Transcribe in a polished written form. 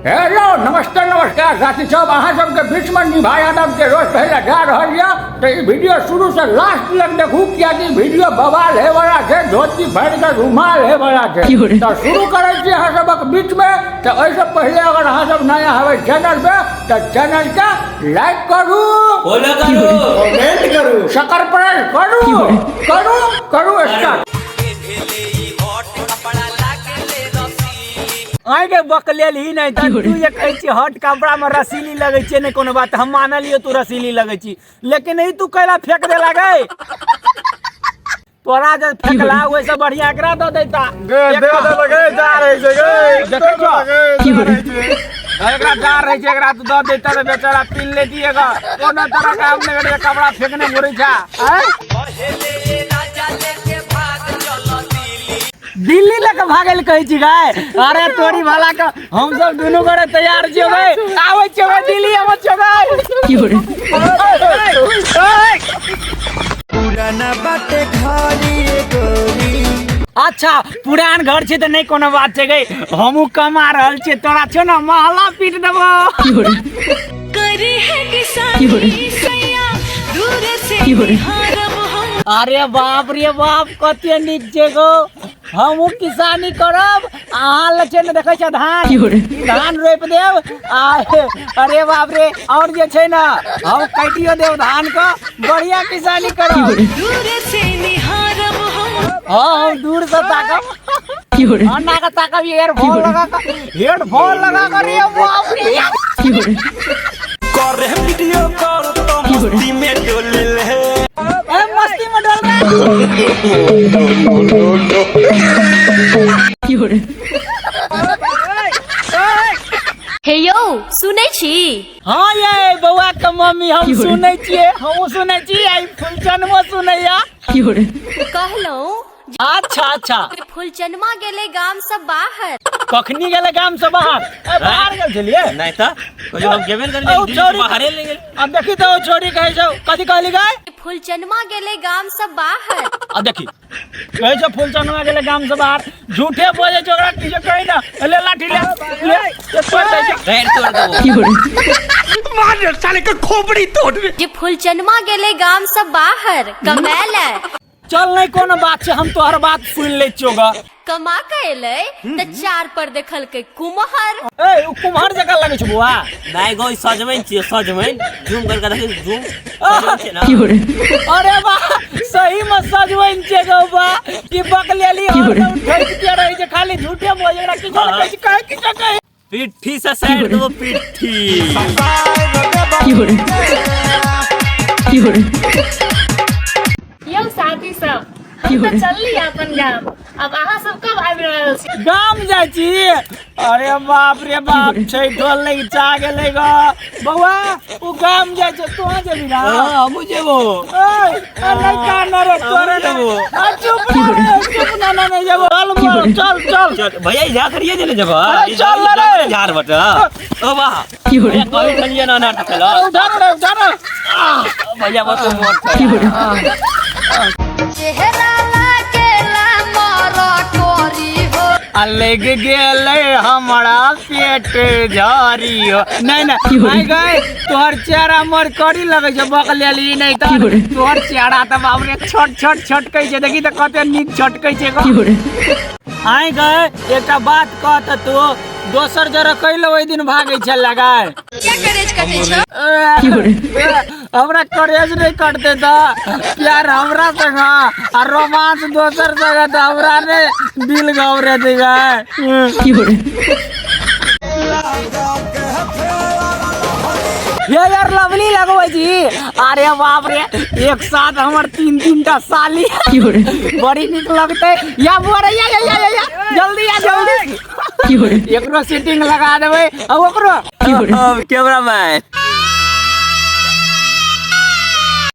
Hello नमस्ते नमस्कार साथी सब, अहाँ सबके बीच में निभा यादव के रोज पहले जा रहल यऽ तऽ ई वीडियो शुरू से लास्ट तक देखू, कियाकि वीडियो बवाल हे वाला छै, धोती भरि के रुमाल हे वाला छै। तऽ शुरू करै छी अहाँ सबक बीच में। तऽ एहिसँ पहिले अगर अहाँ सब नया हवे चैनल पे तऽ चैनल के लाइक करू, फॉलो करू, कमेंट करू, सब्सक्राइब करू, करू करू स्टार्ट। आइ गे बकलेल ही नहीं तऽ तू जे कहै छी हट कपड़ा में रसीली लगै छै, नहि कोनो बात, हम मानलियो तू रसीली लगै छी, लेकिन ई तू कैला फेंक दे लागै? तोरा जे फेंकला ओहिसँ बढ़िया एकरा दऽ दैता। गे दे दे लगे जा रहे छै गे, देखै छौ? लगे जा रहे छै। एकरा जा रहे छै, एकरा तू दऽ दैता तऽ बेचारा पीन लेती। एगो कोनो तरह के हम नहि कपड़ा फेंकने घुरै छा। आँय? दिल्ली लऽ कऽ भागल कहै छी गाय? अरे तोरी भला के, हम सब दुनू गोरे तैयार छियो गाय, आबै छियो गाय, दिल्ली आबै छियो गाय। अच्छा पुरान घर छै तऽ नहि कोनो बात छै गई, हमहूँ कमा रहल छियै, तोरा छौ ने महला पीट देबो। करे है किसानी सैया, दूर से निहारब हम। अरे बाप रे बाप, कते नीक छै गो। हमहूँ किसानी करब, अहाँ लग छै ने देखै छै धान, धान रोपि देब आ अरे बाप रे, और जे छै ने हम काटियो देब धान के, बढ़िया किसानी करब। दूर से निहारब हम। हाँ, हम दूर से ताकब, अन्ना के ताकब हेडफोन लगा कर, हेडफोन लगा कर। रे बाप रे, करे वीडियो कॉल तो मस्ती में डोले ले। ए मस्ती में डोल रहा। हे यौ, सुनै छी? हाँ ये बौआ के मम्मी, हम सुनै छियै, हमहूँ सुनै छी, आई फुलचनमो सुनैया। कहलहुँ। अच्छा अच्छा। फुलचनमा गेलै गाम से बाहर। कखनी गेलै गाम से बाहर? ए, बाहर गेल छलियै? नहीं तो कोई हम गेबे नहीं ओ करले, दिल्ली से छोरी बाहरे ले गेल। अब देखी तो ओ छोरी कहै छौ, कथी कहली गाय? फुलचनमा गेलै गाम से बाहर। आ देखी कहै छौ फुलचनमा गेलै गाम से बाहर, झूठे बजै छौ, ओकरा किछो कहै ना। ले लाठी ले ले, ले, तोड़ दै छौ। पैर तोड़ देबो। जे फुलचनमा गेलै गाम से बाहर कमाय लए। चल नहीं कोनो बात छै, हम तोहर बात सुन लै छियौ ग। कमा के एलै तऽ चार पर देखलकै कुम्हर। ए, उ कुम्हर जकाँ लगै छौ बौआ। नहीं गो, ई सजमनि छियै, सजमनि। जूम करके देखी, जूम सजमनि छियै ना। अरे वाह, सही में सजमनि छै गौ बा कि बकलेली और सब ठोक के रहै छै, खाली झूठे बोले, एकरा किछो नहि कहै छै, कहै किछो कहै। पिट्ठी से साइड देबो पिट्ठी। यौ साथी सब, हम तऽ चलली अपन गाम, अब अहाँ सब कब आबि रहल छी? गाम जाइ छी? अरे बाप रे बाप, छै ढोल नहि चा गेलै ग। बौआ, उ गाम जाइ छै, तोहाँ जेबी ना? हाँ, हमहूँ जेबो। ए, अरे कान रे तोरे रे। जेबो। आ, चुप ना रे, चुप ना, ना नहीं जेबो। चल बौआ, चल चल चल भैया, ई झाड़ करिए देने जब। अरे चल ना रे। झाड़ बट ओ वाह, भैया कभी खलिए ना ना टकला। उठा रे, उठा रे। भैया बस मोट छै। चेहरा लागेला मोर कोरी हो। अलग गेलै हमारा पेट झरी हो। नहीं नहीं, आई गए तोहर चेहरा मोर करी लगै छै बकलेली, नहीं तऽ तोहर चेहरा तऽ बाप रे छोट छोट छोटकै छै, देखी तऽ कते नीक छोटकै छै गो। आई गए, एकटा बात कह तऽ तू दोसर जरा कैले ओहि दिन भागै छल लगाय? क्या करेज कटै छौ? हमरा करेज नहीं कटते तऽ प्यार हमरा संग आ रोमांस दोसर संग तऽ हमरा ने दिल घबरे देगा। ये यार लवली लगबै छी। अरे बाप रे, एक साथ हमर तीन तीन टा साली, बड़ी नीक लगतै। या बुआ रे, या या या या, या जल्दी या जल्दी, एकरो सीटिंग लगा देबै आ ओकरो। कैमरामैन।